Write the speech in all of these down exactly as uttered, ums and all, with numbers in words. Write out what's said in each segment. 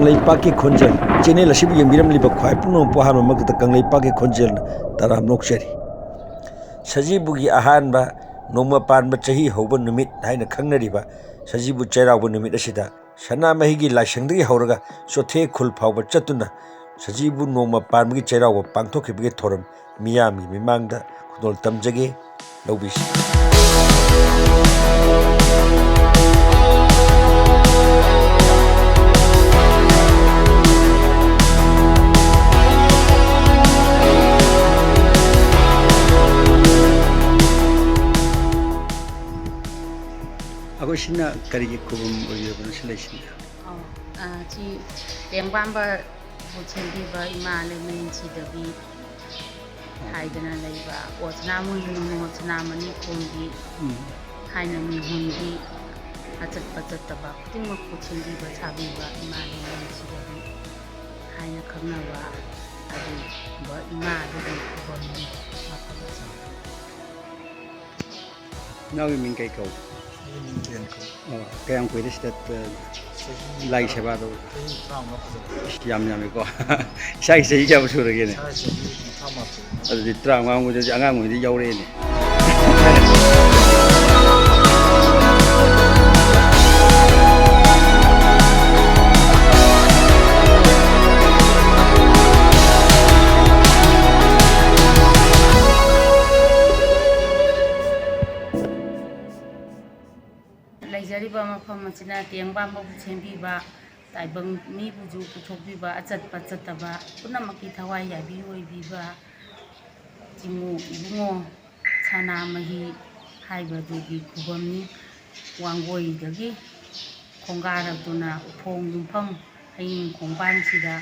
ꯂꯩꯄꯥꯛꯀꯤ ꯈꯣꯟꯖꯦꯜ ꯆꯦꯅꯦꯜ ꯑꯁꯤꯕꯨ ꯌꯦꯡꯕꯤꯔꯝꯂꯤꯕ ꯈ꯭ꯋꯥꯏ ꯄꯨꯝꯅꯃꯛꯄꯨ ꯑꯍꯥꯟꯕꯃꯛꯇꯗ ꯀꯪꯂꯩꯄꯥꯛꯀꯤ ꯈꯣꯟꯖꯦꯜꯅ ꯇꯔꯥꯝꯅ ꯑꯣꯛꯆꯔꯤ꯫ ꯁꯖꯤꯕꯨꯒꯤ ꯑꯍꯥꯟꯕ ꯅꯣꯡꯃ ꯄꯥꯟꯕ ꯆꯍꯤ ꯍꯧꯕ ꯅꯨꯃꯤꯠ ꯍꯥꯏꯅ ꯈꯪꯅꯔꯤꯕ ꯁꯖꯤꯕꯨ ꯆꯩꯔꯥꯎꯕ ꯅꯨꯃꯤꯠ ꯑꯁꯤꯗ ꯁꯅꯥꯃꯍꯤꯒꯤ ꯂꯥꯏꯁꯪꯗꯒꯤ ꯍꯧꯔꯒ ꯆꯣꯊꯦ ꯈꯨꯜ ꯐꯥꯎꯕ ꯆꯠꯇꯨꯅ ꯁꯖꯤꯕꯨ ꯅꯣꯡꯃ ꯄꯥꯟꯕꯒꯤ ꯆꯩꯔꯥꯎꯕ ꯄꯥꯡꯊꯣꯛꯈꯤꯕꯒꯤ ꯊꯧꯔꯝ ꯃꯤꯌꯥꯝꯒꯤ ꯃꯤꯃꯥꯡꯗ ꯈꯨꯗꯣꯜ ꯇꯝꯖꯒꯦ, ꯂꯧꯕꯤꯁꯤ꯫ ꯑꯩꯈꯣꯏ ꯁꯤꯅ ꯀꯔꯤꯒꯤ ꯈꯨꯕꯝ ꯑꯣꯏꯕꯤꯔꯕꯅꯣ ꯁꯤ ꯂꯩꯁꯤꯅ? ꯑꯧ, ꯑ, ꯁꯤ ꯂꯦꯡꯕꯥꯝꯕ ꯁꯦꯝꯕꯤꯕ ꯏꯃꯥ ꯂꯩꯃꯔꯦꯟ ꯁꯤꯗꯕꯤ ꯍꯥꯏꯗꯅ ꯂꯩꯕ, ꯑꯣ ꯁꯅꯥꯃꯣꯍꯤ ꯅꯃꯣ ꯁꯅꯥꯃꯅꯤ ꯈꯣꯡꯕꯤ ꯎꯝ꯫ ꯍꯥꯏꯅ ꯃꯤꯍꯨꯟꯒꯤ ꯑꯆꯠꯄ ꯆꯠꯇꯕ ꯈꯨꯗꯤꯡꯃꯛꯄꯨ ꯁꯦꯝꯕꯤꯕ ꯁꯥꯕꯤꯕ ꯏꯃꯥ ꯂꯩꯃꯔꯦꯟ ꯁꯤꯗꯕꯤ ꯍꯥꯏꯅ ꯈꯪꯅꯕ ꯑꯗꯨꯒꯨꯝꯕ ꯏꯃꯥ ꯑꯗꯨꯒꯤ ꯈꯨꯕꯝꯅꯤ ꯃꯐꯝ ꯑꯁꯤ꯫ ꯏꯅꯥꯎꯒꯤ ꯃꯤꯡ ꯀꯩ ꯀꯧ? ꯑꯩꯒꯤ ꯃꯤꯡ ꯀꯤꯔꯟ ꯀꯧꯏ꯫ ꯑꯣ, ꯀꯌꯥꯝ ꯀꯨꯏꯔꯦ ꯁꯤꯗ, ꯑ, ꯆꯍꯤ ꯂꯥꯏ ꯇꯔꯥ-, ꯁꯦꯕꯥꯗꯣ? ꯆꯍꯤ ꯇꯔꯥꯃꯉꯥ ꯐꯖꯅ꯫ ꯏꯁ, ꯌꯥꯝ ꯌꯥꯝꯃꯤꯀꯣ꯫ ꯏꯁꯥꯒꯤ ꯆꯍꯤ ꯀꯌꯥꯕꯨ ꯁꯨꯔꯒꯦꯅꯦ? ꯏꯁꯥꯒꯤ ꯆꯍꯤ ꯀꯨꯟꯊ꯭ꯔꯥꯃꯥꯊꯣꯏ꯫ ꯑꯗꯨꯗꯤ ꯇꯔꯥꯃꯉꯥ ꯑꯣꯏꯗꯤ ꯑꯉꯥꯡ ꯑꯣꯏꯗꯤ ꯌꯥꯎꯔꯛꯑꯦꯅꯦ꯫ ꯂꯩꯖꯔꯤꯕ ꯃꯐꯝ ꯑꯁꯤꯅ ꯇꯦꯡꯕꯥꯡꯕꯕꯨ ꯁꯦꯝꯕꯤꯕ, ꯇꯥꯏꯕꯪ ꯃꯤꯕꯨꯁꯨ ꯄꯨꯊꯣꯛꯄꯤꯕ, ꯑꯆꯠꯄ ꯆꯠꯇꯕ ꯄꯨꯝꯅꯃꯛꯀꯤ ꯊꯋꯥꯏ ꯌꯥꯏꯕꯤ ꯑꯣꯏꯕꯤꯕ ꯆꯤꯡꯉꯨ ꯏꯕꯨꯡꯉꯣ ꯁꯅꯥꯃꯍꯤ ꯍꯥꯏꯕꯗꯨꯒꯤ ꯈꯨꯕꯝꯅꯤ꯫ ꯋꯥꯡꯒꯣꯏꯗꯒꯤ ꯈꯣꯡꯒꯥꯔꯛꯇꯨꯅ ꯎꯈꯣꯡ ꯌꯨꯝꯐꯝ ꯍꯌꯤꯡ ꯈꯣꯡꯕꯥꯟꯁꯤꯗ,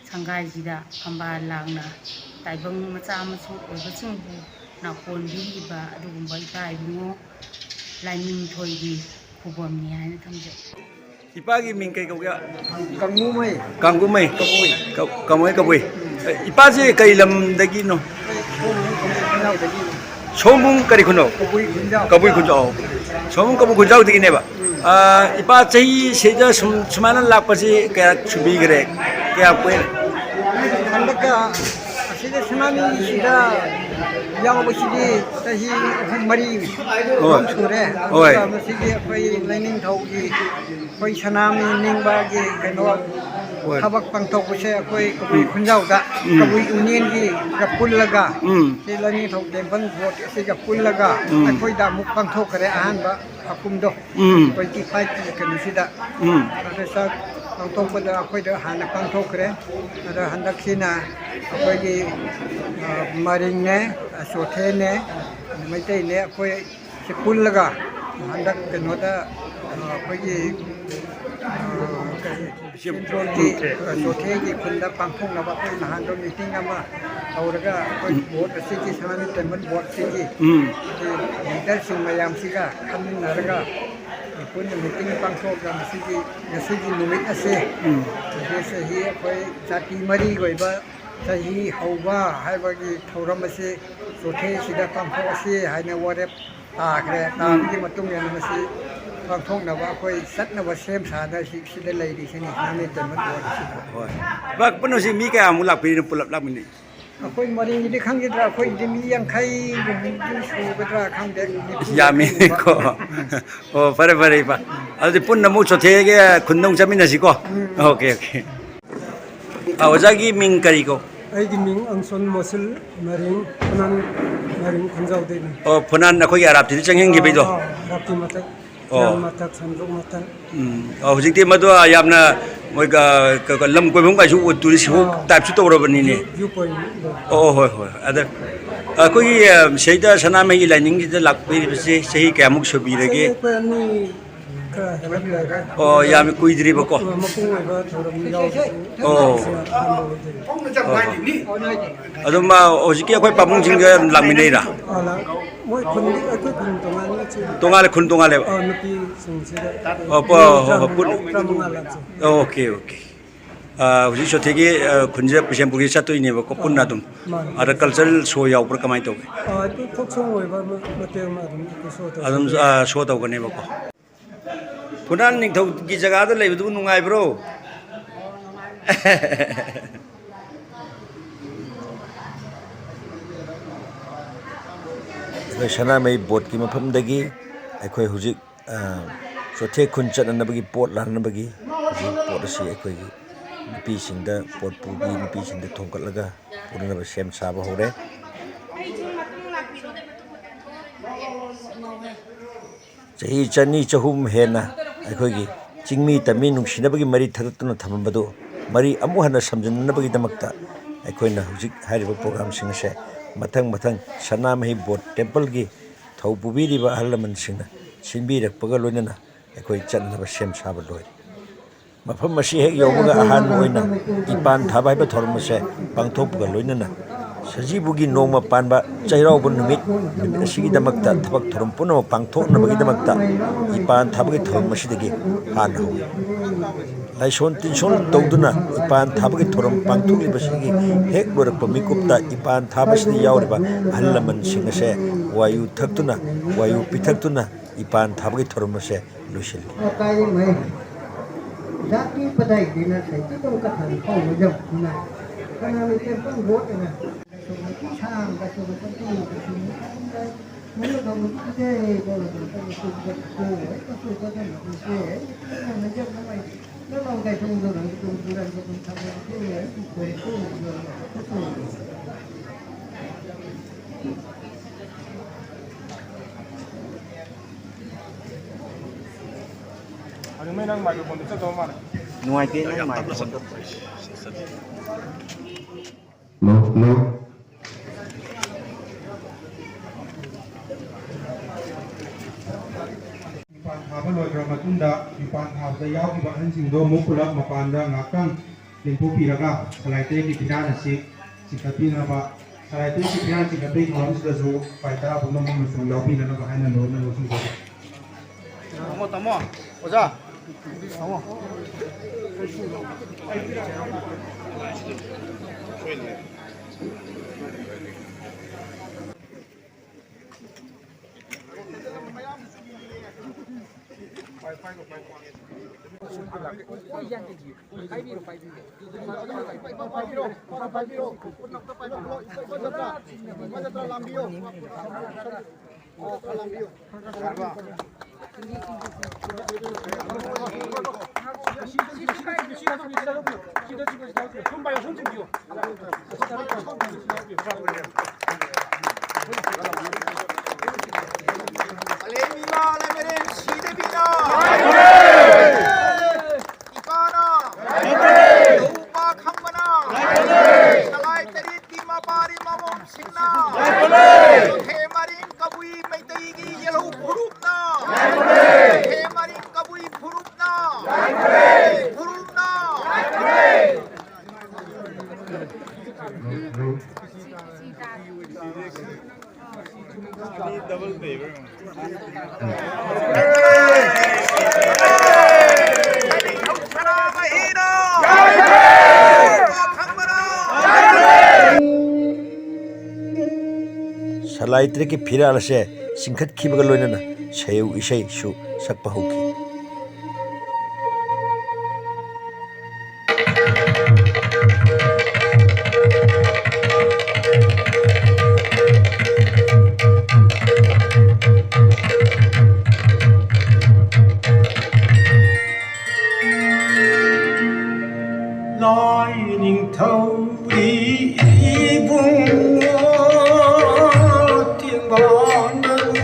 ꯁꯪꯒꯥꯏꯁꯤꯗ ꯐꯝꯕꯥꯜ ꯂꯥꯡꯅ ꯇꯥꯏꯕꯪ ꯃꯆꯥ ꯃꯁꯨ ꯑꯣꯏꯕꯁꯤꯡꯕꯨ ꯅꯥꯀꯣꯟꯕꯤꯔꯤꯕ ꯑꯗꯨꯒꯨꯝꯕ ꯏꯄꯥ ꯏꯕꯨꯡꯉꯣ ꯂꯥꯏꯅꯤꯡꯊꯧꯒꯤ ꯈꯨꯕꯝꯅꯤ ꯍꯥꯏꯅ ꯊꯝꯖꯩ꯫ ꯏꯄꯥꯒꯤ ꯃꯤꯡ ꯀꯩ ꯀꯧꯒꯦ? ꯀꯥꯡꯉꯨꯃꯩ꯫ ꯀꯥꯡꯒꯨꯃꯩ꯫ ꯀꯕꯨꯏ꯫ ꯀ-, ꯀꯥꯡꯉꯨꯃꯩ ꯀꯕꯨꯏ꯫ ꯏꯄꯥꯁꯤ ꯀꯩ ꯂꯝꯗꯒꯤꯅꯣ? ꯁꯣꯝꯕꯨꯡ ꯀꯔꯤ ꯈꯨꯟꯅꯣ? ꯀꯕꯨꯏ ꯈꯨꯟꯖꯥꯎ꯫ ꯀꯕꯨꯏ ꯈꯨꯟꯖꯥꯎ꯫ ꯁꯣꯝꯕꯨꯡ ꯀꯕꯨꯏ ꯈꯨꯟꯖꯥꯎꯗꯒꯤꯅꯦꯕ? ꯎꯝ꯫ ꯏꯄꯥ, ꯆꯍꯤꯁꯤꯗ ꯁꯨꯝ ꯁꯨꯃꯥꯏꯅ ꯂꯥꯛꯄꯁꯤ ꯀꯌꯥ ꯁꯨꯕꯤꯈ꯭ꯔꯦ? ꯀꯌꯥ ꯀꯨꯏꯔꯦ? ꯍꯟꯗꯛꯀ ꯑꯁꯤꯗ ꯁꯨꯅꯥꯃꯤꯁꯤꯗ ꯌꯥꯎꯕꯁꯤꯗꯤ ꯆꯍꯤ ꯑꯍꯨꯝ ꯃꯔꯤ ꯍꯣꯏ꯫ ꯁꯨꯔꯦ꯫ ꯍꯣꯏ꯫ ꯑꯗꯨꯒ ꯃꯁꯤꯒꯤ ꯑꯩꯈꯣꯏ ꯂꯥꯏꯅꯤꯡꯊꯧꯒꯤ, ꯑꯩꯈꯣꯏ ꯁꯅꯥꯃꯍꯤ ꯅꯤꯡꯕꯒꯤ ꯀꯩꯅꯣ ꯍꯣꯏ꯫ ꯊꯕꯛ ꯄꯥꯡꯊꯣꯛꯄꯁꯦ ꯑꯩꯈꯣꯏ ꯀꯕꯨꯏ ꯎꯝ꯫ ꯈꯨꯟꯖꯥꯎꯗ ꯎꯝ꯫ ꯀꯕꯨꯏ ꯌꯨꯅꯤꯌꯟꯒꯤ ꯄꯨꯜꯂꯒ ꯎꯝ꯫ ꯁꯤ ꯂꯥꯏꯅꯤꯡꯊꯧ ꯇꯦꯝꯄꯜ ꯕꯣꯔꯗ ꯑꯁꯤꯒ ꯄꯨꯜꯂꯒ ꯎꯝ꯫ ꯑꯩꯈꯣꯏꯗ ꯑꯃꯨꯛ ꯄꯥꯡꯊꯣꯛꯈ꯭ꯔꯦ ꯑꯍꯥꯟꯕ ꯍꯥꯀꯨꯝꯗꯣ꯫ ꯎꯝ꯫ Twenty five ꯀꯤ ꯀꯩꯅꯣꯁꯤꯗ꯫ ꯎꯝ꯫ ꯑꯗ ꯆꯥꯛ ꯄꯥꯡꯊꯣꯛꯄꯗ ꯑꯩꯈꯣꯏꯗ ꯍꯥꯟꯅ ꯄꯥꯡꯊꯣꯛꯈ꯭ꯔꯦ꯫ ꯑꯗ ꯍꯟꯗꯛꯁꯤꯅ ꯑꯩꯈꯣꯏꯒꯤ, ꯑ, ꯃꯔꯤꯡꯅꯦ, ꯑ, ꯆꯣꯊꯦꯅꯦ, ꯑ, ꯃꯩꯇꯩꯅꯦ, ꯑꯩꯈꯣꯏ ꯁꯤ ꯄꯨꯜꯂꯒ ꯍꯟꯗꯛ ꯀꯩꯅꯣꯗ, ꯑ, ꯑꯩꯈꯣꯏꯒꯤ, ꯑ, ꯀꯔꯤ, ꯁꯦꯟꯇ꯭ꯔꯣꯜꯒꯤ, ꯑ, ꯆꯣꯊꯦꯒꯤ ꯈꯨꯟꯗ ꯄꯥꯡꯊꯣꯛꯅꯕ ꯑꯩꯈꯣꯏ ꯅꯍꯥꯟꯗꯣ ꯃꯤꯇꯤꯡ ꯑꯃ ꯇꯧꯔꯒ ꯑꯩꯈꯣꯏ ꯎꯝ꯫ ꯕꯣꯔꯗ ꯑꯁꯤꯒꯤ ꯁꯅꯥꯃꯍꯤ ꯇꯦꯝꯄꯜ ꯕꯣꯔꯗꯁꯤꯒꯤ ꯎꯝ꯫ ꯂꯤꯗꯔꯁꯤꯡ ꯃꯌꯥꯝꯁꯤꯒ ꯈꯟꯃꯤꯟꯅꯔꯒ ꯄꯨꯟꯅ ꯃꯤꯇꯤꯡ ꯄꯥꯡꯊꯣꯛꯑꯒ ꯉꯁꯤꯒꯤ, ꯉꯁꯤꯒꯤ ꯅꯨꯃꯤꯠ ꯑꯁꯦ ꯎꯝ꯫ ꯉꯁꯤ ꯆꯍꯤ ꯑꯩꯈꯣꯏ ꯖꯥꯇꯤ ꯃꯔꯤꯒꯤ ꯑꯣꯏꯕ ꯆꯍꯤ ꯍꯧꯕ ꯍꯥꯏꯕꯒꯤ ꯊꯧꯔꯝ ꯑꯁꯤ ꯆꯣꯊꯦꯁꯤꯗ ꯄꯥꯡꯊꯣꯛꯑꯁꯤ ꯍꯥꯏꯅ ꯋꯥꯔꯦꯞ ꯇꯥꯈ꯭ꯔꯦ꯫ ꯎꯝ꯫ ꯇꯥꯕꯒꯤ ꯃꯇꯨꯡ ꯏꯟꯅ ꯃꯁꯤ ꯄꯥꯡꯊꯣꯛꯅꯕ ꯑꯩꯈꯣꯏ ꯆꯠꯅꯕ ꯁꯦꯝ ꯁꯥꯗꯅ ꯁꯤ-, ꯁꯤꯗ ꯂꯩꯔꯤꯁꯤꯅꯤ ꯁꯅꯥꯃꯍꯤ ꯇꯦꯝꯄꯜ ꯕꯣꯔꯗ ꯑꯁꯤꯗ꯫ ꯍꯣꯏ꯫ ꯏꯄꯥ, ꯄꯨꯟꯅ ꯍꯧꯖꯤꯛ ꯃꯤ ꯀꯌꯥꯃꯨꯛ ꯂꯥꯛꯄꯤꯔꯤꯅꯣ ꯄꯨꯂꯞ ꯂꯥꯛꯃꯤꯟꯅꯩ? ꯑꯩꯈꯣꯏ ꯃꯔꯤꯒꯤꯗꯤ ꯈꯪꯈꯤꯗ꯭ꯔꯥ, ꯑꯩꯈꯣꯏꯒꯤꯗꯤ ꯃꯤ ꯌꯥꯡꯈꯩꯃꯨꯛꯇꯤ ꯁꯨꯒꯗ꯭ꯔꯥ ꯈꯪꯗꯦ, ꯅꯤꯐꯨ ꯑꯁ, ꯌꯥꯝꯃꯤꯅꯦꯀꯣ꯫ ꯌꯥꯡꯈꯩꯒꯨꯝꯕ꯫ ꯑꯣ, ꯐꯔꯦ, ꯐꯔꯦ, ꯏꯄꯥ꯫ ꯑꯗꯨꯗꯤ ꯄꯨꯟꯅ ꯑꯃꯨꯛ ꯆꯣꯊꯦꯒꯤ ꯈꯨꯟꯗ ꯑꯃꯨꯛ ꯆꯠꯃꯤꯟꯅꯁꯤꯀꯣ꯫ ꯎꯝ꯫ Okay, okay. ꯑꯥ, ꯑꯣꯖꯥꯒꯤ ꯃꯤꯡ ꯀꯔꯤ ꯀꯧ? ꯑꯩꯒꯤ ꯃꯤꯡ ꯑꯪꯁꯣꯟ ꯃꯣꯁꯤꯜ, ꯃꯔꯤꯡ, ꯈꯨꯅꯥꯡ ꯃꯔꯤꯡ ꯈꯨꯟꯖꯥꯎꯗꯩꯅꯤ꯫ ꯑꯣ, ꯐꯨꯅꯥꯟ ꯑꯩꯈꯣꯏꯒꯤ ꯑꯔꯥꯞꯇꯤꯗ ꯆꯪꯁꯤꯟꯈꯤꯕꯩꯗꯣ? ꯑꯥ, ꯑꯥ, ꯑꯔꯥꯞꯇꯤ ꯃꯊꯛ, ꯑꯣ꯫ ꯐꯤꯔꯥꯡ ꯃꯊꯛ, ꯁꯟꯗ꯭ꯔꯣꯛ ꯃꯊꯛ꯫ ꯎꯝ, ꯑꯣ, ꯍꯧꯖꯤꯛꯇꯤ ꯃꯗꯨ ꯌꯥꯝꯅ ꯃꯣꯏ ꯀ-, ꯀ-, ꯀ-, ꯂꯝ ꯀꯣꯏꯐꯝ ꯀꯥꯏꯁꯨ tourist ꯑꯥ, type ꯁꯨ ꯇꯧꯔꯕꯅꯤꯅꯦ꯫ View, view point ꯗꯣ꯫ ꯑꯣ, ꯍꯣꯏ, ꯍꯣꯏ꯫ ꯑꯗ ꯑꯩꯈꯣꯏꯒꯤ, ꯑ, ꯁꯤꯗ ꯁꯅꯥꯃꯍꯤꯒꯤ ꯂꯥꯏꯅꯤꯡꯁꯤꯗ ꯂꯥꯛꯄꯤꯔꯤꯕꯁꯤ ꯆꯍꯤ ꯀꯌꯥꯃꯨꯛ ꯁꯨꯕꯤꯔꯒꯦ? ꯆꯍꯤ ꯑꯩꯈꯣꯏ ꯑꯅꯤ ꯈꯔ ꯍꯦꯜꯂꯞ ꯂꯩꯔꯦ꯫ ꯑꯣ, ꯌꯥꯝ ꯀꯨꯏꯗ꯭ꯔꯤꯕꯀꯣ? ꯃꯄꯨꯡ ꯑꯣꯏꯕ ꯊꯧꯔꯝ ꯌꯥꯎꯕꯁꯨ ꯑꯣ꯫ ꯁꯤꯅ ꯑꯍꯥꯟꯕ ꯑꯣꯏꯗꯣꯏꯅꯤ꯫ ꯑꯣ, ꯍꯣꯏ꯫ ꯑꯗꯨꯝ, ꯑ, ꯍꯧꯖꯤꯛꯀꯤ ꯑꯩꯈꯣꯏ ꯄꯥꯕꯨꯡꯁꯤꯡꯒ ꯑꯗꯨꯝ ꯂꯥꯛꯃꯤꯟꯅꯩꯔꯥ? ꯑꯥ, ꯂꯥꯛ-, ꯃꯣꯏ ꯈꯨꯟꯗꯤ, ꯑꯩꯈꯣꯏ ꯈꯨꯟ ꯇꯣꯉꯥꯟꯅ ꯆꯦ-, ꯇꯣꯉꯥꯜꯂꯦ, ꯈꯨꯟ ꯇꯣꯉꯥꯜꯂꯦꯕ? ꯑꯥ, ꯅꯨꯄꯤꯁꯤꯡꯁꯤꯗ ꯑꯣ, ꯄꯨ-, ꯃꯤ ꯑꯣ, ꯇꯔꯥꯃꯉꯥ, ꯄꯨꯟ-, ꯇꯔꯥꯃꯉꯥ ꯂꯥꯛꯁꯦ꯫ Okay, okay. ꯑ, ꯍꯧꯖꯤꯛ ꯆꯣꯊꯦꯒꯤ, ꯑ, ꯈꯨꯟꯁꯤꯗ ꯕꯤꯁꯦꯝꯄꯨꯔꯒꯤ ꯆꯠꯇꯣꯏꯅꯦꯕꯀꯣ, ꯄꯨꯟꯅ ꯑꯗꯨꯝ꯫ ꯃꯥꯅꯤ꯫ ꯑꯗ cultural show ꯌꯥꯎꯕ꯭ꯔꯥ, ꯀꯃꯥꯏꯅ ꯇꯧꯒꯦ? ꯑ, ꯑꯗꯨ folk song ꯑꯣꯏꯕ ꯑꯃ, ꯃꯇꯦꯛ ꯑꯃ ꯑꯗꯨꯝ ꯑꯩꯈꯣꯏ show ꯇꯧꯖꯩ꯫ ꯑꯗꯨꯝ, ꯑ, show ꯇꯧꯒꯅꯦꯕꯀꯣ꯫ ꯐꯨꯅꯥꯟ ꯅꯤꯡꯊꯧꯒꯤ ꯖꯒꯥꯗ ꯂꯩꯕꯗꯨꯕꯨ ꯅꯨꯡꯉꯥꯏꯕ꯭ꯔꯣ? ꯑꯩꯈꯣꯏ ꯁꯅꯥꯃꯍꯤ ꯕꯣꯠꯀꯤ ꯃꯐꯝꯗꯒꯤ ꯑꯩꯈꯣꯏ ꯍꯧꯖꯤꯛ, ꯑ, ꯆꯣꯊꯦ ꯈꯨꯟ ꯆꯠꯅꯅꯕꯒꯤ ꯄꯣꯠ ꯂꯥꯟꯅꯕꯒꯤ ꯍꯧꯖꯤꯛ ꯄꯣꯠ ꯑꯁꯤ ꯑꯩꯈꯣꯏꯒꯤ ꯅꯨꯄꯤꯁꯤꯡꯗ, ꯄꯣꯠ ꯄꯨꯕꯤ ꯅꯨꯄꯤꯁꯤꯡꯗ ꯊꯣꯡꯒꯠꯂꯒ ꯄꯨꯅꯅꯕ ꯁꯦꯝ ꯁꯥꯕ ꯍꯧꯔꯦ꯫ ꯆꯍꯤ ꯆꯅꯤ ꯆꯍꯨꯝ ꯍꯦꯟꯅ ꯑꯩꯈꯣꯏꯒꯤ ꯆꯤꯡꯃꯤ ꯇꯝꯃꯤ ꯅꯨꯡꯁꯤꯅꯕꯒꯤ ꯃꯔꯤ ꯊꯗꯠꯇꯨꯅ ꯊꯝꯃꯝꯕꯗꯨ ꯃꯔꯤ ꯑꯃꯨꯛ ꯍꯟꯅ ꯁꯝꯖꯤꯟꯅꯅꯕꯒꯤꯗꯃꯛꯇ ꯑꯩꯈꯣꯏꯅ ꯍꯧꯖꯤꯛ ꯍꯥꯏꯔꯤꯕ ꯄ꯭ꯔꯣꯒ꯭ꯔꯥꯝꯁꯤꯡ ꯑꯁꯦ ꯃꯊꯪ ꯃꯊꯪ ꯁꯅꯥꯃꯍꯤ ꯕꯣꯠ ꯇꯦꯝꯄꯜꯒꯤ ꯊꯧ ꯄꯨꯕꯤꯔꯤꯕ ꯑꯍꯜ ꯂꯃꯟꯁꯤꯡꯅ ꯁꯤꯟꯕꯤꯔꯛꯄꯒ ꯂꯣꯏꯅꯅ ꯑꯩꯈꯣꯏ ꯆꯠꯅꯅꯕ ꯁꯦꯝ ꯁꯥꯕ ꯂꯣꯏꯔꯦ꯫ ꯃꯐꯝ ꯑꯁꯤ ꯍꯦꯛ ꯌꯧꯕꯒ ꯑꯍꯥꯟꯕ ꯑꯣꯏꯅ ꯏꯄꯥꯟ ꯊꯥꯕ ꯍꯥꯏꯕ ꯊꯧꯔꯝ ꯑꯁꯦ ꯄꯥꯡꯊꯣꯛꯄꯒ ꯂꯣꯏꯅꯅ ꯁꯖꯤꯕꯨꯒꯤ ꯅꯣꯡꯃ ꯄꯥꯟꯕ ꯆꯩꯔꯥꯎꯕ ꯅꯨꯃꯤꯠ, ꯅꯨꯃꯤꯠ ꯑꯁꯤꯒꯤꯗꯃꯛꯇ ꯊꯕꯛ ꯊꯧꯔꯝ ꯄꯨꯝꯅꯃꯛ ꯄꯥꯡꯊꯣꯛꯅꯕꯒꯤꯗꯃꯛꯇ ꯏꯄꯥꯟ ꯊꯥꯕꯒꯤ ꯊꯧꯔꯝ ꯑꯁꯤꯗꯒꯤ ꯍꯥꯟꯅ ꯍꯧꯏ꯫ ꯂꯥꯏꯁꯣꯟ ꯇꯤꯟꯁꯣꯟ ꯇꯧꯗꯨꯅ ꯏꯄꯥꯟ ꯊꯥꯕꯒꯤ ꯊꯧꯔꯝ ꯄꯥꯡꯊꯣꯛꯂꯤꯕꯁꯤꯒꯤ ꯍꯦꯛ ꯂꯣꯏꯔꯛꯄ ꯃꯤꯀꯨꯞꯇ ꯏꯄꯥꯟ ꯊꯥꯕꯁꯤꯗ ꯌꯥꯎꯔꯤꯕ ꯑꯍꯜ ꯂꯃꯟꯁꯤꯡ ꯑꯁꯦ ꯋꯥꯌꯨ ꯊꯛꯇꯨꯅ, ꯋꯥꯌꯨ ꯄꯤꯊꯛꯇꯨꯅ ꯏꯄꯥꯟ ꯊꯥꯕꯒꯤ ꯊꯧꯔꯝ ꯑꯁꯦ ꯂꯣꯏꯁꯤꯜꯂꯤ꯫ ꯖꯥꯇꯤ ꯄꯗꯥꯏꯗꯤꯅ ꯁꯩꯇꯤꯗꯧ ꯀꯊꯥꯟ ꯐꯥꯎꯕ ꯌꯧꯗꯨꯅ ꯀꯅꯥꯅ ꯇꯦꯝꯄꯜ ꯔꯣꯗ ꯑꯅ ꯑꯗꯨ ꯃꯩ ꯅꯪ ꯃꯥꯏꯀ꯭ꯔꯣꯐꯣꯟꯗꯣ ꯆꯠꯇꯕ ꯃꯥꯜꯂꯦ꯫ ꯅꯨꯡꯉꯥꯏꯇꯦ ꯅꯪ ꯃꯥꯏꯀ꯭ꯔꯣꯐꯣꯟꯗꯣ꯫ Hello, hello. ꯏꯄꯥꯟ ꯊꯥꯕ ꯂꯣꯏꯈ꯭ꯔ ꯃꯇꯨꯡꯗ, ꯏꯄꯥꯟ ꯊꯥꯕꯗ ꯌꯥꯎꯈꯤꯕ ꯑꯍꯟꯁꯤꯡꯗꯣ ꯑꯃꯨꯛ ꯄꯨꯂꯞ ꯃꯄꯥꯟꯗ ꯉꯥꯛꯇꯪ ꯂꯦꯡꯊꯣꯛꯄꯤꯔꯒ, ꯁꯂꯥꯏ ꯇꯔꯦꯠꯀꯤ ꯐꯤꯔꯥꯜ ꯑꯁꯤ ꯆꯤꯡꯈꯠꯄꯤꯅꯕ, ꯁꯂꯥꯏ ꯇꯔꯦꯠꯀꯤ ꯐꯤꯔꯥꯜ ꯆꯤꯡꯈꯠꯄꯒꯤ ꯊꯧꯔꯝꯁꯤꯗꯁꯨ ꯄꯥꯏ ꯇꯔꯥ ꯄꯨꯝꯅꯃꯛꯅꯁꯨ ꯌꯥꯎꯕꯤꯅꯅꯕ ꯍꯥꯏꯅ ꯂꯣꯟꯅ ꯂꯧꯁꯤꯟꯖꯔꯤ꯫ ꯇꯥꯃꯣ, ꯇꯥꯃꯣ, ꯑꯣꯖꯥ꯫ ꯇꯥꯃꯣ꯫ ꯀꯥꯂꯦꯟ ꯏꯃꯥ ꯂꯥꯏꯃꯔꯦꯟ ꯁꯤꯗꯕꯤꯅ꯫ ꯏꯄꯥꯅ꯫ ꯎꯄꯥ ꯈꯪꯕꯅ꯫ ꯁꯂꯥꯏ ꯇꯔꯦꯠꯀꯤ ꯃꯄꯥꯔꯤ ꯃꯃꯣꯝꯁꯤꯡꯅ꯫ ꯆꯣꯊꯦ ꯃꯔꯤꯡ ꯀꯕꯨꯏ ꯃꯩꯇꯩꯒꯤ ꯌꯦꯜꯍꯧ ꯐꯨꯔꯨꯞꯅ꯫ ꯆꯣꯊꯦ ꯃꯔꯤꯡ ꯀꯕꯨꯏ ꯐꯨꯔꯨꯞꯅ꯫ ꯐꯨꯔꯨꯞꯅ꯫ ꯁꯂꯥꯏ ꯇꯔꯦꯠꯀꯤ ꯐꯤꯔꯥꯜ ꯑꯁꯦ ꯆꯤꯡꯈꯠꯈꯤꯕꯒ ꯂꯣꯏꯅꯅ ꯁꯌꯧ ꯏꯁꯩꯁꯨ ꯁꯛꯄ ꯍꯧꯈꯤ꯫ ꯂꯥꯏ ꯅꯤꯡꯊꯧꯔꯤ ꯏꯕꯨꯡꯉꯣ ꯇꯦꯡꯕꯥꯡ ꯃꯔꯨ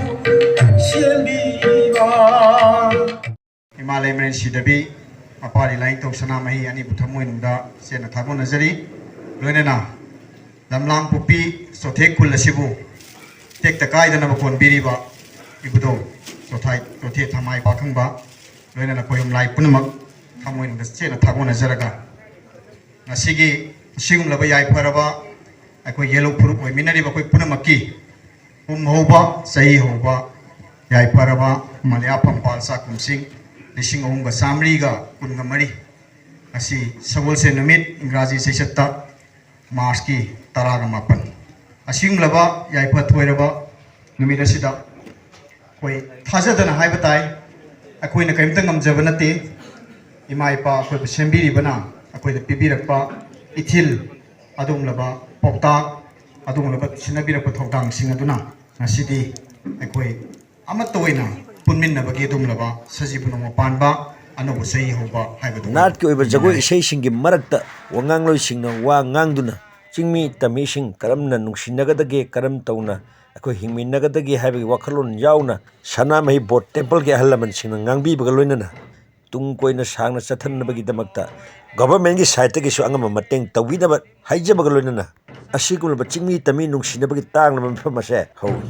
ꯁꯦꯝꯕꯤꯕ꯫ ꯏꯃꯥ ꯂꯩꯃꯔꯦꯟ ꯁꯤꯗꯕꯤ, ꯃꯄꯥ ꯂꯤꯂꯥꯏꯅꯤꯡꯊꯧ ꯁꯅꯥꯃꯍꯤ ꯑꯅꯤꯕꯨ ꯊꯃꯣꯏꯅꯨꯡꯗ ꯆꯦꯠꯅ ꯊꯥꯒꯣꯟꯅꯖꯔꯤ꯫ ꯂꯣꯏꯅꯅ ꯂꯝꯂꯥꯡ ꯄꯣꯛꯄꯤ ꯆꯣꯊꯦ ꯈꯨꯜ ꯑꯁꯤꯕꯨ ꯇꯦꯛꯇ ꯀꯥꯏꯗꯅꯕ ꯀꯣꯟꯕꯤꯔꯤꯕ ꯏꯕꯨꯙꯧ ꯆꯣꯊꯥꯏ, ꯆꯣꯊꯦ ꯊꯃꯥꯏ ꯄꯥꯈꯪꯕ, ꯂꯣꯏꯅꯅ ꯈꯣꯏꯔꯨꯝ ꯂꯥꯏ ꯄꯨꯝꯅꯃꯛ ꯊꯃꯣꯏꯅꯨꯡꯗ ꯆꯦꯠꯅ ꯊꯥꯒꯣꯟꯅꯖꯔꯒ, ꯉꯁꯤꯒꯤ ꯑꯁꯤꯒꯨꯝꯂꯕ ꯌꯥꯏꯐꯔꯕ ꯑꯩꯈꯣꯏ ꯌꯦꯜꯍꯧ ꯐꯨꯔꯨꯞ ꯑꯣꯏꯃꯤꯟꯅꯔꯤꯕ ꯑꯩꯈꯣꯏ ꯄꯨꯝꯅꯃꯛꯀꯤ ꯀꯨꯝ ꯍꯧꯕ, ꯆꯍꯤ ꯍꯧꯕ ꯌꯥꯏꯐꯔꯕ ꯃꯂꯌꯥ ꯐꯝꯄꯥꯜ ꯆꯥꯛꯈꯨꯝꯁꯤꯡ ꯂꯤꯁꯤꯡ ꯑꯍꯨꯝꯒ ꯆꯥꯃꯔꯤꯒ ꯀꯨꯟꯒ ꯃꯔꯤ, ꯉꯁꯤ ꯁꯒꯣꯜꯁꯦꯟ ꯅꯨꯃꯤꯠ, ꯏꯪꯒ꯭ꯔꯥꯖꯤ ꯆꯩꯆꯠꯇ ꯃꯥꯔꯁꯀꯤ ꯇꯔꯥꯒ ꯃꯥꯄꯟ꯫ ꯑꯁꯤꯒꯨꯝꯂꯕ ꯌꯥꯏꯐ ꯊꯣꯏꯔꯕ ꯅꯨꯃꯤꯠ ꯑꯁꯤꯗ ꯑꯩꯈꯣꯏ ꯊꯥꯖꯗꯅ ꯍꯥꯏꯕ ꯇꯥꯏ, ꯑꯩꯈꯣꯏꯅ ꯀꯔꯤꯝꯇ ꯉꯝꯖꯕ ꯅꯠꯇꯦ꯫ ꯏꯃꯥ ꯏꯄꯥ ꯑꯩꯈꯣꯏꯕꯨ ꯁꯦꯝꯕꯤꯔꯤꯕꯅ ꯑꯩꯈꯣꯏꯗ ꯄꯤꯕꯤꯔꯛꯄ ꯏꯊꯤꯜ, ꯑꯗꯨꯒꯨꯝꯂꯕ ꯄꯥꯎꯇꯥꯛ, ꯑꯗꯨꯒꯨꯝꯂꯕ ꯁꯤꯟꯅꯕꯤꯔꯛꯄ ꯊꯧꯗꯥꯡꯁꯤꯡ ꯑꯗꯨꯅ ꯉꯁꯤꯗꯤ ꯑꯩꯈꯣꯏ ꯑꯃꯠꯇ ꯑꯣꯏꯅ ꯄꯨꯟꯃꯤꯟꯅꯕꯒꯤ ꯑꯗꯨꯒꯨꯝꯂꯕ ꯁꯖꯤꯕꯨ ꯅꯣꯡꯃ ꯄꯥꯟꯕ, ꯑꯅꯧꯕ ꯆꯍꯤ ꯍꯧꯕ ꯍꯥꯏꯕꯗꯨ ꯅꯥꯠꯀꯤ ꯑꯣꯏꯕ ꯖꯒꯣꯏ ꯏꯁꯩꯁꯤꯡꯒꯤ ꯃꯔꯛꯇ ꯋꯥꯉꯥꯡꯂꯣꯏꯁꯤꯡꯅ ꯋꯥ ꯉꯥꯡꯗꯨꯅ ꯆꯤꯡꯃꯤ ꯇꯝꯃꯤꯁꯤꯡ ꯀꯔꯝꯅ ꯅꯨꯡꯁꯤꯅꯒꯗꯒꯦ, ꯀꯔꯝ ꯇꯧꯅ ꯑꯩꯈꯣꯏ ꯍꯤꯡꯃꯤꯟꯅꯒꯗꯒꯦ ꯍꯥꯏꯕꯒꯤ ꯋꯥꯈꯜꯂꯣꯟ ꯌꯥꯎꯅ ꯁꯅꯥꯃꯍꯤ ꯕꯣꯠ ꯇꯦꯝꯄꯜꯒꯤ ꯑꯍꯜ ꯂꯃꯟꯁꯤꯡꯅ ꯉꯥꯡꯕꯤꯕꯒ ꯂꯣꯏꯅꯅ ꯇꯨꯡ ꯀꯣꯏꯅ ꯁꯥꯡꯅ ꯆꯠꯊꯅꯕꯒꯤꯗꯃꯛꯇ ꯒꯣꯚꯔꯟꯃꯦꯟꯒꯤ ꯁꯥꯏꯠꯇꯒꯤꯁꯨ ꯑꯉꯝꯕ ꯃꯇꯦꯡ ꯇꯧꯕꯤꯅꯕ ꯍꯥꯏꯖꯕꯒ ꯂꯣꯏꯅꯅ ꯑꯁꯤꯒꯨꯝꯂꯕ ꯆꯤꯡꯃꯤ ꯇꯝꯃꯤ ꯅꯨꯡꯁꯤꯅꯕꯒꯤ ꯇꯥꯡꯂꯕ ꯃꯤꯐꯝ ꯑꯁꯦ ꯍꯧꯏ꯫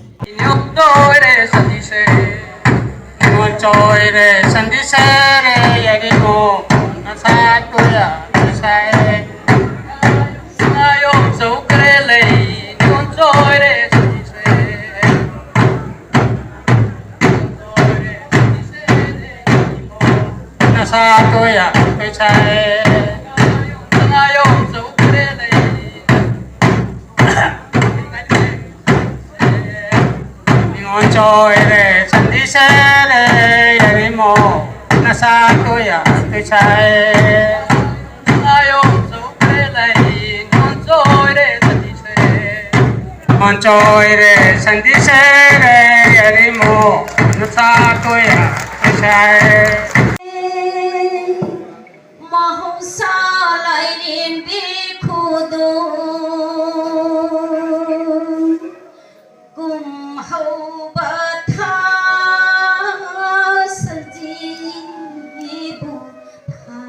ꯃꯍꯧꯁꯥ ꯂꯥꯏꯔꯦꯝꯕꯤ ꯈꯨꯗꯣꯜ ꯀꯨꯝꯍꯧꯕ ꯊꯥ ꯁꯖꯤꯕꯨ ꯊꯥ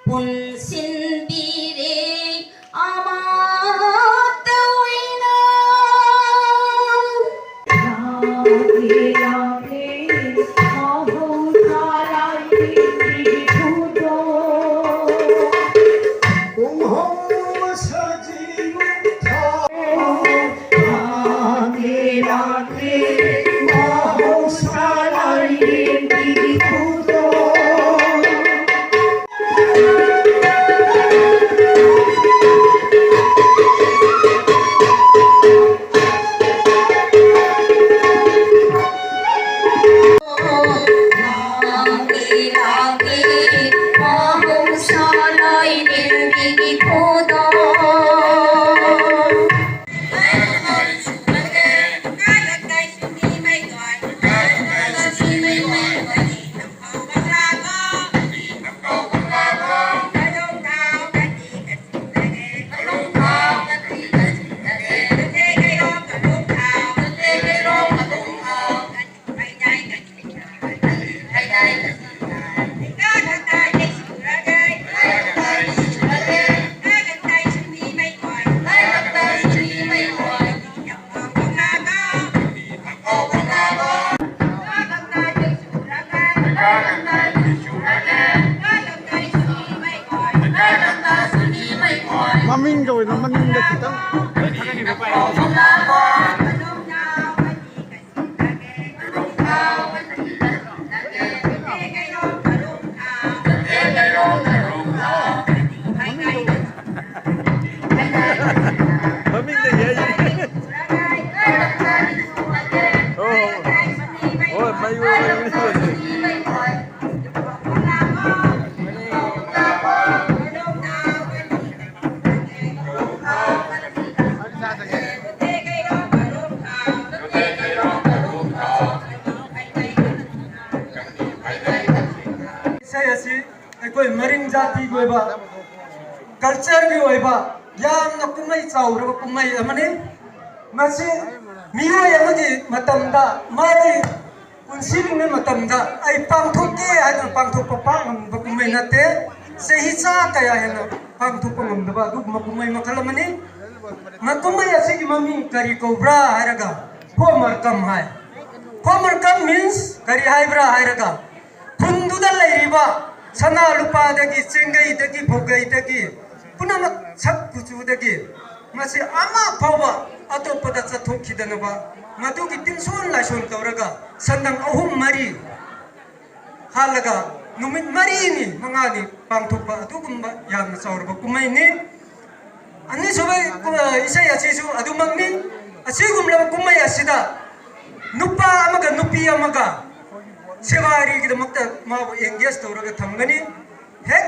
ꯄꯨꯟꯁꯤꯟꯕꯤꯔꯦ ꯑꯃꯠꯇ ꯑꯣꯏꯅ꯫ ꯃꯃꯤꯡꯗ ꯑꯣꯏꯅ ꯃꯅꯤꯡꯗ ꯈꯤꯇꯪ꯫ ꯃꯃꯤꯡꯗ ꯌꯥꯏ꯫ ꯑꯣ꯫ ꯍꯣꯏ, ꯃꯌꯨ, ꯃꯌꯨ꯫ ꯏꯁꯩ ꯑꯁꯤ ꯑꯩꯈꯣꯏ ꯃꯔꯤꯡ ꯖꯥꯇꯤꯒꯤ ꯑꯣꯏꯕ, ꯀꯜꯆꯔꯒꯤ ꯑꯣꯏꯕ ꯌꯥꯝꯅ ꯀꯨꯝꯍꯩ ꯆꯥꯎꯔꯕ ꯀꯨꯝꯍꯩ ꯑꯃꯅꯤ꯫ ꯃꯁꯤ ꯃꯤꯑꯣꯏ ꯑꯃꯒꯤ ꯃꯇꯝꯗ, ꯃꯥꯒꯤ ꯄꯨꯟꯁꯤ ꯍꯤꯡꯕ ꯃꯇꯝꯗ ꯑꯩ ꯄꯥꯡꯊꯣꯛꯀꯦ ꯍꯥꯏꯗꯨꯅ ꯄꯥꯡꯊꯣꯛꯄ ꯄꯥꯛ ꯉꯝꯕ ꯀꯨꯝꯍꯩ ꯅꯠꯇꯦ꯫ ꯆꯍꯤ ꯆꯥ ꯀꯌꯥ ꯍꯦꯟꯅ ꯄꯥꯡꯊꯣꯛꯄ ꯉꯝꯗꯕ ꯑꯗꯨꯒꯨꯝꯕ ꯀꯨꯝꯍꯩ ꯃꯈꯜ ꯑꯃꯅꯤ꯫ ꯃꯀꯨꯝꯍꯩ ꯑꯁꯤꯒꯤ ꯃꯃꯤꯡ ꯀꯔꯤ ꯀꯧꯕ꯭ꯔꯥ ꯍꯥꯏꯔꯒ, ꯈꯣꯃꯔꯀꯝ ꯍꯥꯏ꯫ ꯈꯣꯃꯔꯀꯝ means ꯀꯔꯤ ꯍꯥꯏꯕ꯭ꯔꯥ ꯍꯥꯏꯔꯒ, ꯈꯨꯟꯗꯨꯗ ꯂꯩꯔꯤꯕ ꯁꯅꯥ ꯂꯨꯄꯥꯗꯒꯤ, ꯆꯦꯡꯒꯩꯗꯒꯤ, ꯐꯧꯒꯩꯗꯒꯤ, ꯄꯨꯝꯅꯃꯛ ꯁꯛ ꯀꯨꯆꯨꯗꯒꯤ ꯃꯁꯤ ꯑꯃ ꯐꯥꯎꯕ ꯑꯇꯣꯞꯄꯗ ꯆꯠꯊꯣꯛꯈꯤꯗꯅꯕ, ꯃꯗꯨꯒꯤ ꯇꯤꯟꯁꯣꯟ ꯂꯥꯏꯁꯣꯟ ꯇꯧꯔꯒ ꯁꯟꯗꯪ ꯑꯍꯨꯝ ꯃꯔꯤ ꯍꯥꯠꯂꯒ ꯅꯨꯃꯤꯠ ꯃꯔꯤꯅꯤ ꯃꯉꯥꯅꯤ ꯄꯥꯡꯊꯣꯛꯄ ꯑꯗꯨꯒꯨꯝꯕ ꯌꯥꯝꯅ ꯆꯥꯎꯔꯕ ꯀꯨꯝꯍꯩꯅꯤ꯫ ꯑꯅꯤꯁꯨꯕ ꯀꯨ-, ꯏꯁꯩ ꯑꯁꯤꯁꯨ ꯑꯗꯨꯃꯛꯅꯤ꯫ ꯑꯁꯤꯒꯨꯝꯂꯕ ꯀꯨꯝꯍꯩ ꯑꯁꯤꯗ ꯅꯨꯄꯥ ꯑꯃꯒ ꯅꯨꯄꯤ ꯑꯃꯒ ꯁꯦꯕꯥꯔꯤꯒꯤꯗꯃꯛꯇ ꯃꯥꯕꯨ engage ꯇꯧꯔꯒ ꯊꯝꯒꯅꯤ꯫ ꯍꯦꯛ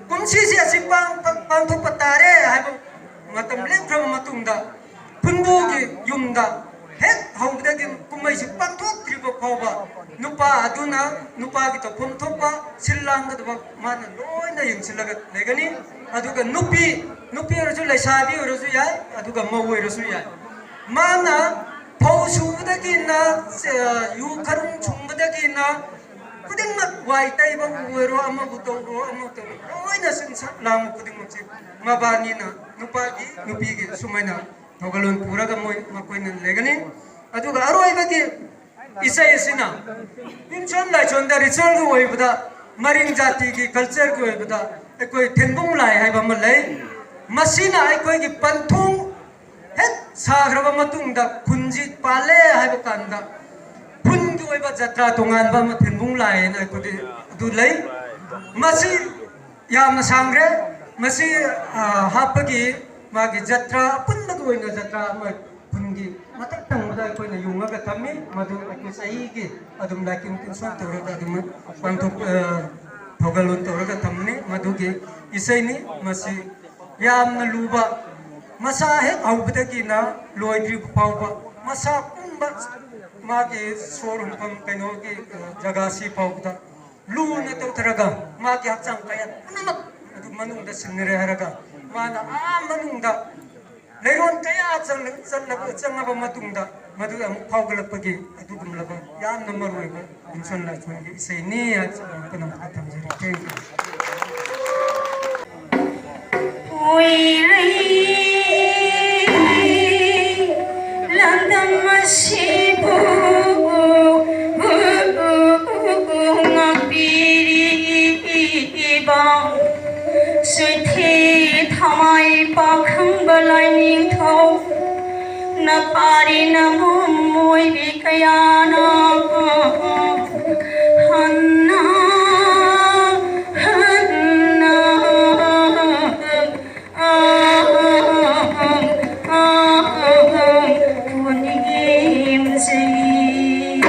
ꯀꯨꯝꯁꯤꯁꯦ ꯑꯁꯤ ꯄꯥꯡ-, ꯄꯥꯡ-, ꯄꯥꯡꯊꯣꯛꯄ ꯇꯥꯔꯦ ꯍꯥꯏꯕ ꯃꯇꯝ ꯂꯦꯞꯈ꯭ꯔꯕ ꯃꯇꯨꯡꯗ, ꯐꯨꯟꯕꯨꯒꯤ ꯌꯨꯝꯗ ꯍꯦꯛ ꯍꯧꯕꯗꯒꯤ ꯀꯨꯝꯍꯩꯁꯤ ꯄꯥꯡꯊꯣꯛꯇ꯭ꯔꯤꯕ ꯐꯥꯎꯕ ꯅꯨꯄꯥ ꯑꯗꯨꯅ ꯅꯨꯄꯥꯒꯤ ꯇꯧꯐꯝ ꯊꯣꯛꯄ ꯁꯤꯜ ꯂꯥꯡꯒꯗꯕ ꯃꯥꯅ ꯂꯣꯏꯅ ꯌꯦꯡꯁꯤꯜꯂꯒ ꯂꯩꯒꯅꯤ꯫ ꯑꯗꯨꯒ ꯅꯨꯄꯤ, ꯅꯨꯄꯤ ꯑꯣꯏꯔꯁꯨ, ꯂꯩꯁꯥꯕꯤ ꯑꯣꯏꯔꯁꯨ ꯌꯥꯏ, ꯑꯗꯨꯒ ꯃꯧ ꯑꯣꯏꯔꯁꯨ ꯌꯥꯏ, ꯃꯥꯅ ꯐꯧ ꯁꯨꯕꯗꯒꯤꯅ, ꯑ, ꯌꯨ ꯈꯔꯨꯡ ꯁꯨꯡꯕꯗꯒꯤꯅ ꯈꯨꯗꯤꯡꯃꯛ, ꯋꯥꯏ ꯇꯩꯕꯕꯨ ꯑꯣꯏꯔꯣ, ꯑꯃꯕꯨ ꯇꯧꯔꯣ, ꯑꯃꯕꯨ ꯇꯧꯔꯣ, ꯂꯣꯏꯅ ꯁꯤꯟ ꯁꯥ-, ꯂꯥꯡꯕ ꯈꯨꯗꯤꯡꯃꯛꯁꯦ ꯃꯕꯥꯅꯤꯅ, ꯅꯨꯄꯥꯒꯤ, ꯅꯨꯄꯤꯒꯤ ꯁꯨꯃꯥꯏꯅ ꯊꯧꯒꯜꯂꯣꯟ ꯄꯨꯔꯒ ꯃꯣꯏ, ꯃꯈꯣꯏꯅ ꯂꯩꯒꯅꯤ꯫ ꯑꯗꯨꯒ ꯑꯔꯣꯏꯕꯒꯤ ꯏꯁꯩ ꯑꯁꯤꯅ ꯏꯟꯁꯣꯟ ꯂꯥꯏꯁꯣꯟꯗ, ritualꯒꯤ ꯑꯣꯏꯕꯗ, ꯃꯔꯤꯡ ꯖꯥꯇꯤꯒꯤ cultureꯒꯤ ꯑꯣꯏꯕꯗ ꯑꯩꯈꯣꯏ ꯊꯦꯟꯕꯨꯡ ꯂꯥꯏ ꯍꯥꯏꯕ ꯑꯃ ꯂꯩ꯫ ꯃꯁꯤꯅ ꯑꯩꯈꯣꯏꯒꯤ ꯄꯟꯊꯨꯡ ꯍꯦꯛ ꯁꯥꯈ꯭ꯔꯕ ꯃꯇꯨꯡꯗ ꯈꯨꯟꯁꯤ ꯄꯥꯜꯂꯦ ꯍꯥꯏꯕ ꯀꯥꯟꯗ ꯈꯨꯟꯒꯤ ꯑꯣꯏꯕ ꯖꯇ꯭ꯔꯥ ꯇꯣꯉꯥꯟꯕ ꯑꯃ ꯊꯦꯟꯕꯨꯡ ꯂꯥꯏ ꯍꯥꯏꯅ ꯑꯩꯈꯣꯏꯗꯤ ꯑꯗꯨ ꯂꯩ꯫ ꯃꯁꯤ ꯌꯥꯝꯅ ꯁꯥꯡꯈ꯭ꯔꯦ꯫ ꯃꯁꯤ, ꯑ, ꯍꯥꯞꯄꯒꯤ ꯃꯥꯒꯤ ꯖꯇ꯭ꯔꯥ ꯑꯄꯨꯟꯕꯒꯤ ꯑꯣꯏꯅ ꯖꯇ꯭ꯔꯥ ꯑꯃ ꯈꯨꯟꯒꯤ ꯃꯊꯛ ꯊꯪꯕꯗ ꯑꯩꯈꯣꯏꯅ ꯌꯨꯡꯉꯒ ꯊꯝꯃꯤ꯫ ꯃꯗꯨ ꯑꯩꯈꯣꯏ ꯆꯍꯤꯒꯤ ꯑꯗꯨꯝ ꯂꯥꯏꯇꯤꯟ ꯇꯤꯟꯁꯣꯟ ꯇꯧꯔꯒ ꯑꯗꯨꯝ ꯄꯥꯡꯊꯣꯛ-, ꯑ, ꯊꯧꯒꯜꯂꯣꯟ ꯇꯧꯔꯒ ꯊꯝꯃꯤ꯫ ꯃꯗꯨꯒꯤ ꯏꯁꯩꯅꯤ꯫ ꯃꯁꯤ ꯌꯥꯝꯅ ꯂꯨꯕ, ꯃꯁꯥ ꯍꯦꯛ ꯍꯧꯕꯗꯒꯤꯅ ꯂꯣꯏꯗ꯭ꯔꯤꯕ ꯐꯥꯎꯕ, ꯃꯁꯥ ꯄꯨꯝꯕ ꯃꯥꯒꯤ ꯁꯣꯔ ꯍꯣꯟꯐꯝ ꯀꯩꯅꯣꯒꯤ, ꯑ, ꯖꯒꯥꯁꯤ ꯐꯥꯎꯕꯗ ꯂꯨꯅ ꯇꯧꯊꯔꯒ ꯃꯥꯒꯤ ꯍꯛꯆꯥꯡ ꯀꯌꯥꯠ ꯄꯨꯝꯅꯃꯛ ꯑꯗꯨ ꯃꯅꯨꯡꯗ ꯁꯤꯟꯅꯔꯦ ꯍꯥꯏꯔꯒ ꯃꯥꯅ ꯑꯥ ꯃꯅꯨꯡꯗ ꯂꯩꯔꯣꯟ ꯀꯌꯥ ꯆꯪꯂ-, ꯆꯠꯂꯕ, ꯆꯪꯉꯕ ꯃꯇꯨꯡꯗ ꯃꯗꯨ ꯑꯃꯨꯛ ꯐꯥꯎꯒꯠꯂꯛꯄꯒꯤ ꯑꯗꯨꯒꯨꯝꯂꯕ ꯌꯥꯝꯅ ꯃꯔꯨꯑꯣꯏꯕ ꯏꯟꯁꯣꯟ ꯂꯥꯏꯁꯣꯟꯒꯤ ꯏꯁꯩꯅꯤ ꯍꯥꯏꯕꯁꯤ ꯑꯩ ꯄꯨꯝꯅꯃꯛꯇ ꯊꯝꯖꯔꯤ꯫ Thank you꯫ ꯎꯏꯔꯩ ꯂꯝꯗꯝ ꯑꯁꯤꯕꯨ ꯉꯥꯛꯄꯤꯔꯤꯕ ꯆꯩꯊꯦ ꯊꯃꯥꯏ ꯄꯥꯈꯪꯕ ꯂꯥꯏꯅꯤꯡꯊꯧ ꯅꯄꯥꯔꯤ ꯅꯃꯣꯝ ꯑꯣꯏꯕꯤ ꯀꯌꯥꯅ ꯍꯟꯅ ꯍꯟꯅ ꯄꯨꯅꯤꯡꯖꯩ꯫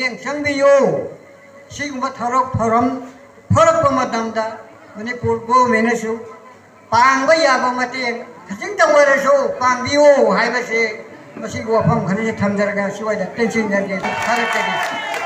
ꯃꯤꯠꯌꯦꯡ ꯆꯪꯕꯤꯌꯨ꯫ ꯁꯤꯒꯨꯝꯕ ꯊꯧꯔꯛ ꯊꯧꯔꯝ ꯊꯣꯛꯂꯛꯄ ꯃꯇꯝꯗ ꯃꯅꯤꯄꯨꯔ ꯒꯣꯚꯔꯟꯃꯦꯟꯅꯁꯨ ꯄꯥꯡꯕ ꯌꯥꯕ ꯃꯇꯦꯡ ꯈꯖꯤꯛꯇꯪ ꯑꯣꯏꯔꯁꯨ ꯄꯥꯡꯕꯤꯌꯨ ꯍꯥꯏꯕꯁꯦ ꯃꯁꯤꯒꯤ ꯋꯥꯐꯝ ꯈꯔꯁꯦ ꯊꯝꯖꯔꯒ ꯁ꯭ꯋꯥꯏꯗ ꯇꯦꯟꯁꯤꯟꯖꯔꯒꯦ꯫ ꯊꯥꯒꯠꯆꯔꯤ꯫